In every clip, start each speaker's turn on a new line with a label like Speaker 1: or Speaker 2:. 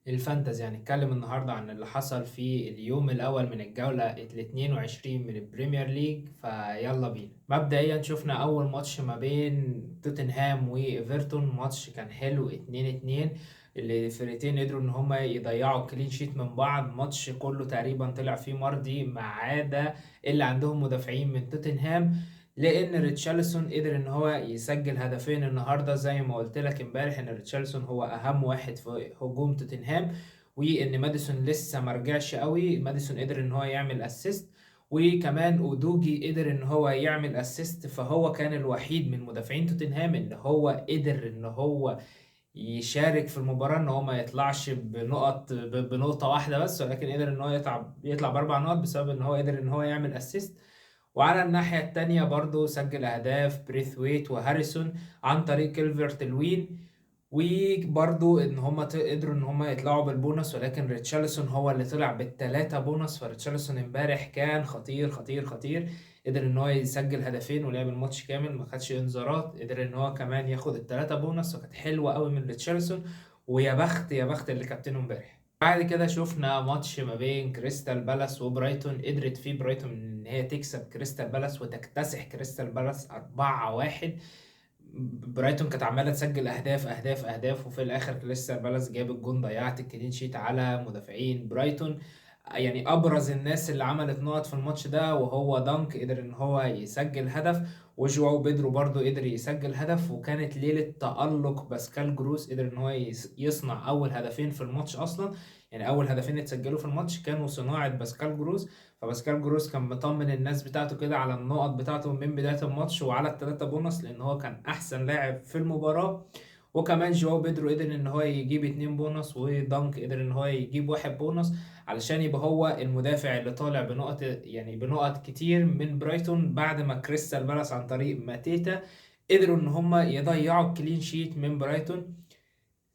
Speaker 1: ال fantasy. هنتكلم النهاردة عن اللي حصل في اليوم الأول من الجولة ال 22 من البريمير ليج، فيلا بينا. مبدئيا شفنا أول ماتش ما بين توتنهام وإيفرتون، ماتش كان حلو 2-2، اللي الفرقتين قدروا إن هما يضيعوا clean sheet من بعض. ماتش كله تقريبا طلع فيه مرضي ما عدا اللي عندهم مدافعين من توتنهام، لان ريتشارلسون قدر ان هو يسجل هدفين النهارده. زي ما قلت لك امبارح ان ريتشارلسون هو اهم واحد في هجوم توتنهام، وان ماديسون لسه ما رجعش قوي. ماديسون قدر ان هو يعمل assist، وكمان اودوجي قدر ان هو يعمل assist، فهو كان الوحيد من مدافعين توتنهام ان هو قدر ان هو يشارك في المباراة، ان هو ما يطلعش بنقطة واحدة بس، ولكن قدر ان هو يطلع باربع نقط بسبب ان هو قدر ان هو يعمل assist. وعلى الناحية التانية برضو سجل أهداف بريثويت وهاريسون عن طريق كيلفرت لوين، وبرضو إن هما قدروا إن هما يطلعوا بالبونص، ولكن ريتشارلسون هو اللي طلع بالتلاتة بونص. فريتشارلسون امبارح كان خطير خطير خطير، قدر إن هو يسجل هدفين ولعب الماتش كامل ما خدش إنذارات، قدر إن هو كمان ياخد التلاتة بونص، وكانت حلوة قوي من ريتشارلسون، ويا بخت يا بخت اللي كابتنه امبارح. بعد كده شفنا ماتش ما بين كريستال بالاس وبرايتون، قدرت فيه برايتون ان هي تكسب كريستال بالاس وتكتسح كريستال بالاس 4-1. برايتون كانت عماله تسجل اهداف اهداف اهداف، وفي الاخر كريستال بالاس جاب الجون، ضيعت ال clean sheet على مدافعين برايتون. ابرز الناس اللي عملت نقط في الماتش ده وهو دانك، قدر ان هو يسجل هدف، وجواو بيدرو برضو قدر يسجل هدف، وكانت ليلة تألق باسكال جروس، قدر ان هو يصنع اول هدفين في الماتش اصلا. اول هدفين اتسجلوا في الماتش كانوا صناعة باسكال جروس، فباسكال جروس كان مطمن الناس بتاعته كده على النقط بتاعته من بداية الماتش وعلى التلاتة بونص، لان هو كان احسن لاعب في المباراة. وكمان جواو بيدرو قدر ان هو يجيب 2 بونص، ودانك قدر ان هو يجيب 1 بونص، علشان يبقى هو المدافع اللي طالع بنقط كتير من برايتون، بعد ما كريستال بالاس عن طريق ماتيتا قدروا ان هم يضيعوا ال clean sheet من برايتون.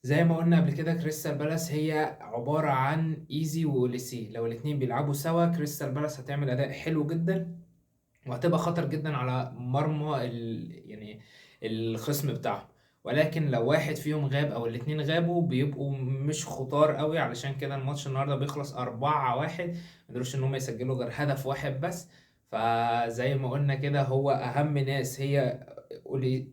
Speaker 1: زي ما قلنا قبل كده كريستال بالاس هي عبارة عن ايزي واوليسي، لو الاتنين بيلعبوا سوا كريستال بالاس هتعمل اداء حلو جدا وهتبقى خطر جدا على مرمى الخصم بتاعهم، ولكن لو واحد فيهم غاب او الاتنين غابوا بيبقوا مش خطار قوي. علشان كده الماتش النهارده بيخلص 4-1، ما قدروش ان هم يسجلوا غير هدف واحد بس. فزي ما قلنا كده هو اهم ناس هي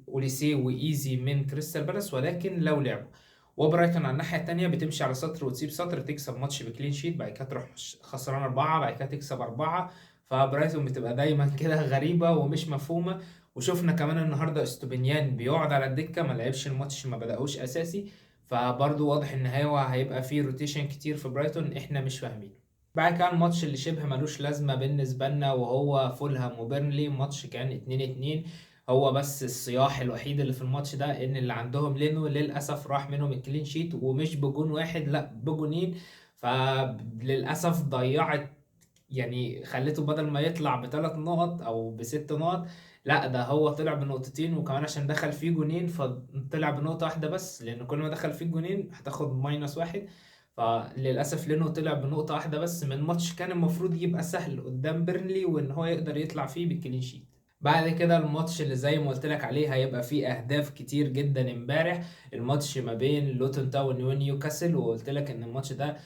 Speaker 1: اوليسي وايزي من كريستال بالاس، ولكن لو لعبوا. وبرايتون على الناحية التانية بتمشي على سطر وتسيب سطر، تكسب ماتش ب clean sheet، بعد كده تروح خسران 4، بعد كده تكسب 4. فبرايتون بتبقى دايما كده غريبة ومش مفهومة. وشفنا كمان النهاردة استوبينيان بيقعد على الدكة، ما لعبش الماتش، ما بدأوش أساسي، فبرضه واضح إن هو هيبقى فيه rotation كتير في برايتون إحنا مش فاهمينه. بعد كده الماتش اللي شبه ملوش لازمة بالنسبة لنا وهو فولهام وبيرنلي، ماتش كان 2-2. هو بس الصياح الوحيد اللي في الماتش ده إن اللي عندهم لينو للأسف راح منهم ال clean sheet، ومش بجون واحد، لا بجونين، فللأسف ضيعت، خليته بدل ما يطلع بثلاث نقط او بست نقط، لا ده هو طلع بنقطتين، وكمان عشان دخل فيه جونين فطلع بنقطة واحدة بس، لان كل ما دخل فيه جونين هتاخد minus 1. فللأسف لينو طلع بنقطة واحدة بس من ماتش كان المفروض يبقى سهل قدام بيرنلي، وان هو يقدر يطلع فيه بال clean sheet. بعد كده الماتش اللي زي ما قلت لك عليه هيبقى فيه اهداف كتير جدا امبارح، الماتش ما بين لوتون تاون ونيوكاسل، وقلت لك ان الماتش ده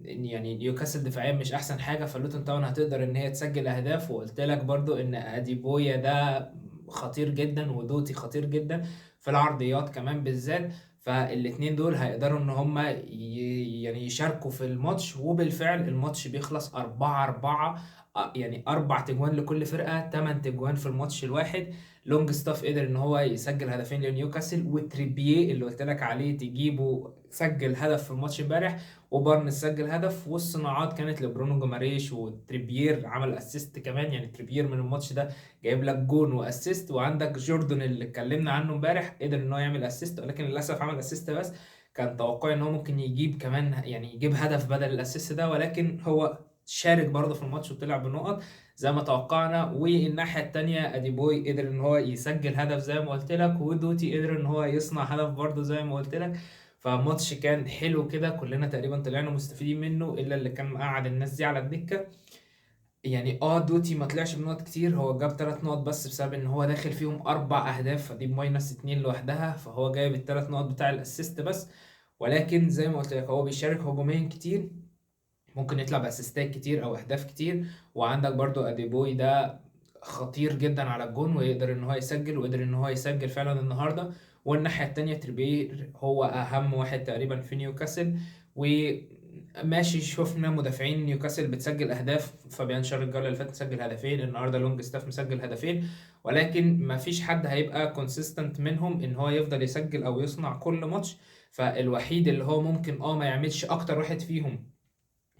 Speaker 1: نيوكاسل دفاعيا مش احسن حاجه، فلوتون تاون هتقدر ان هي تسجل اهداف. وقلت لك برضو ان اديبويا ده خطير جدا ودوتي خطير جدا في العرضيات كمان بالذات، فالاتنين دول هيقدروا ان هما يشاركوا في الماتش. وبالفعل الماتش بيخلص 4-4، يعني 4 تجوان لكل فرقة، 8 تجوان في الماتش الواحد. لونج ستاف قدر ان هو يسجل هدفين لنيوكاسل، وتريبيه اللي قلت لك عليه تجيبه سجل هدف في الماتش امبارح، وبارنز سجل هدف، والصناعات كانت لبرونو جماريش، وتريبيير عمل assist كمان. تريبيير من الماتش ده جايب لك جون و assist، وعندك جوردون اللي اتكلمنا عنه امبارح قدر ان هو يعمل assist، ولكن للاسف عمل assist بس. كان توقعي ان هو ممكن يجيب كمان، يجيب هدف بدل ال assist ده، ولكن هو شارك برضه في الماتش وطلع بنقط زي ما توقعنا. والناحية التانية ادي بوي قدر ان هو يسجل هدف زي ما قلت لك، ودوتي قدر ان هو يصنع هدف برضه زي ما قلت لك. فماتش كان حلو كده، كلنا تقريبا طلعنا مستفيدين منه الا اللي كان مقعد الناس دي على الدكة. دوتي ما طلعش بنقط كتير، هو جاب 3 نقط بس بسبب ان هو داخل فيهم 4 اهداف، فدي minus 2 لوحدها، فهو جايب التلات نقط بتاع ال assist بس. ولكن زي ما قلت لك هو بيشارك هجوميا كتير، ممكن يطلع ب assist ات كتير او اهداف كتير. وعندك برضو اديبوي ده خطير جدا على الجون، ويقدر ان هو يسجل، وقدر ان هو يسجل فعلا النهارده. والناحية التانية تريبير هو اهم واحد تقريبا في نيوكاسل، وماشي شفنا مدافعين نيوكاسل بتسجل اهداف، فابيان شار الجولة اللي فاتت سجل هدفين، النهارده لونج ستاف مسجل هدفين، ولكن ما فيش حد هيبقى consistent منهم ان هو يفضل يسجل او يصنع كل ماتش. فالوحيد اللي هو ممكن ما يعملش اكتر واحد فيهم،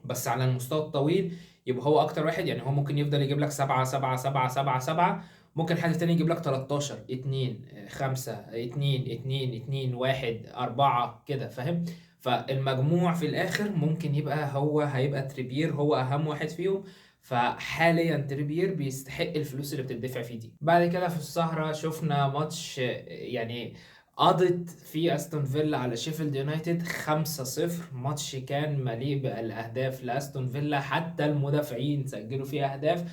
Speaker 1: بس على المستوى الطويل يبقى هو اكتر واحد، يعني هو ممكن يفضل يجيب لك 7 7 7 7 7، ممكن حد تاني يجيب لك 13 2 5 2 2 2 1 4 كده، فاهم؟ فالمجموع في الاخر ممكن يبقى هو هيبقى تريبير هو اهم واحد فيهم. فحاليا تريبير بيستحق الفلوس اللي بتدفع فيه دي. بعد كده في السهرة شفنا ماتش يعني قضت في استون فيلا على شيفيلد يونايتد 5-0، ماتش كان مليء بالاهداف لاستون فيلا، حتى المدافعين سجلوا فيه اهداف.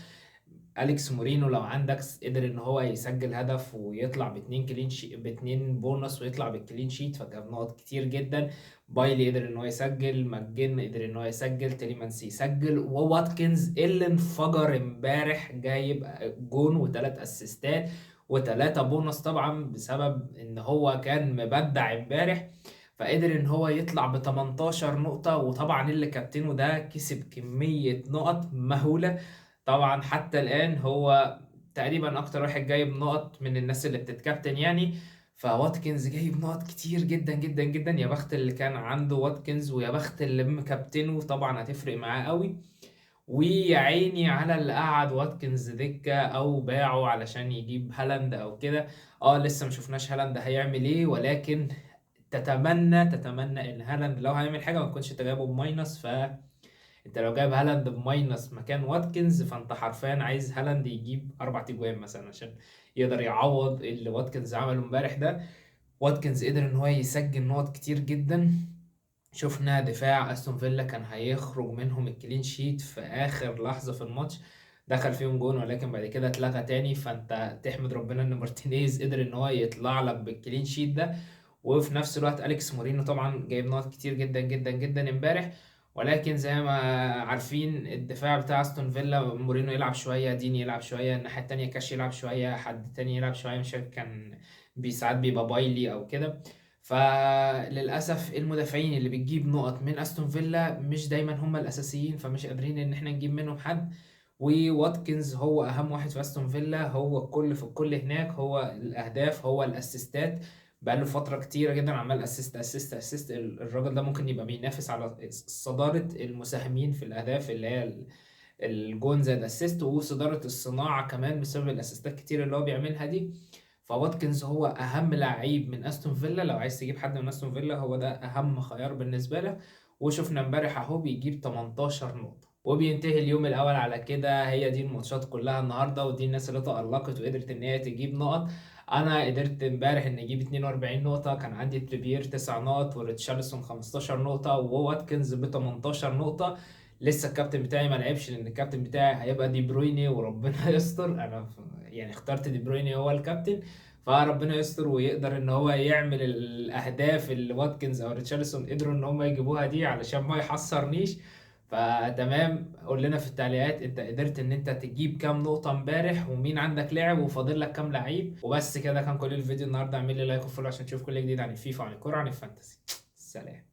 Speaker 1: اليكس مورينو لو عندك قدر ان هو يسجل هدف ويطلع باتنين clean sheet، باتنين بونص ويطلع بال clean sheet، فجاب نقط كتير جدا. بايلي قدر ان هو يسجل، ماجين قدر ان هو يسجل، تيليمانس يسجل، وواتكنز اللي انفجر امبارح جايب جون وثلاث assist ات وتلاتة بونص طبعا بسبب ان هو كان مبدع امبارح، فقدر ان هو يطلع ب 18 نقطة. وطبعا اللي كابتنه ده كسب كمية نقط مهولة، طبعا حتى الآن هو تقريبا اكتر واحد جايب نقط من الناس اللي بتتكابتن يعني. فواتكنز جايب نقط كتير جدا جدا جدا، يا بخت اللي كان عنده واتكنز ويا بخت اللي مكابتنه، طبعا هتفرق معاه قوي. ويا عيني على اللي قعد واتكنز دكة او باعه علشان يجيب هالاند او كده. لسه ما شفناش هالاند هيعمل ايه، ولكن تتمنى ان هالاند لو هيعمل حاجة ما تكونش انت جايبه ب minus. ف انت لو جايب هالاند ب minus مكان واتكنز، فانت حرفيا عايز هالاند يجيب 4 تجوان مثلا عشان يقدر يعوض اللي واتكنز عمله امبارح ده. واتكنز قدر ان هو يسجل نقط كتير جدا، شفنا دفاع استون فيلا كان هيخرج منهم ال clean sheet في اخر لحظة في الماتش، دخل فيهم جون ولكن بعد كده اتلغى تاني. فانت تحمد ربنا ان مارتينيز قدر ان هو يطلع لك بال clean sheet ده. وفي نفس الوقت اليكس مورينو طبعا جايب نقط كتير جدا جدا جدا امبارح، ولكن زي ما عارفين الدفاع بتاع استون فيلا مورينو يلعب شوية، ديني يلعب شوية، الناحية التانية كاش يلعب شوية، حد تاني يلعب شوية، مش فاكر كان ساعات بيبقى بايلي او كده. فللاسف المدافعين اللي بتجيب نقط من استون فيلا مش دايما هم الاساسيين، فمش قادرين ان احنا نجيب منهم حد. وواتكنز هو اهم واحد في استون فيلا، هو الكل في الكل هناك، هو الاهداف هو ال assist ات، بقاله فترة كتيرة جدا عمال assist assist assist. الراجل ده ممكن يبقى بينافس على صدارة المساهمين في الاهداف اللي هي الجون زائد assist، وصدارة الصناعة كمان بسبب ال assist ات كتير اللي هو بيعملها دي. فواتكنز هو اهم لعيب من استون فيلا، لو عايز تجيب حد من استون فيلا هو ده اهم خيار بالنسبة لك. وشفنا امبارح اهو بيجيب 18 نقطة. وبينتهي اليوم الاول على كده. هي دي الماتشات كلها النهارده، ودي الناس اللي تألقت وقدرت ان هي تجيب نقط. انا قدرت امبارح ان اجيب 42 نقطة، كان عندي تريبير 9 نقط وريتشارلسون 15 نقطة وواتكنز ب 18 نقطة. لسه الكابتن بتاعي ما لعبش لان الكابتن بتاعي هيبقى دي برويني وربنا يستر. انا اخترت دي برويني هو الكابتن، فربنا يستر ويقدر ان هو يعمل الاهداف اللي واتكنز او ريتشارلسون قدروا ان هم يجيبوها دي علشان ما يحصرنيش. فتمام، قول لنا في التعليقات انت قدرت ان انت تجيب كام نقطة امبارح، ومين عندك لعب، وفاضل لك كام لعيب. وبس كده كان كل الفيديو النهارده. اعمل لي like و follow عشان تشوف كل جديد عن الفيفا وعن الكورة وعن ال fantasy. سلام.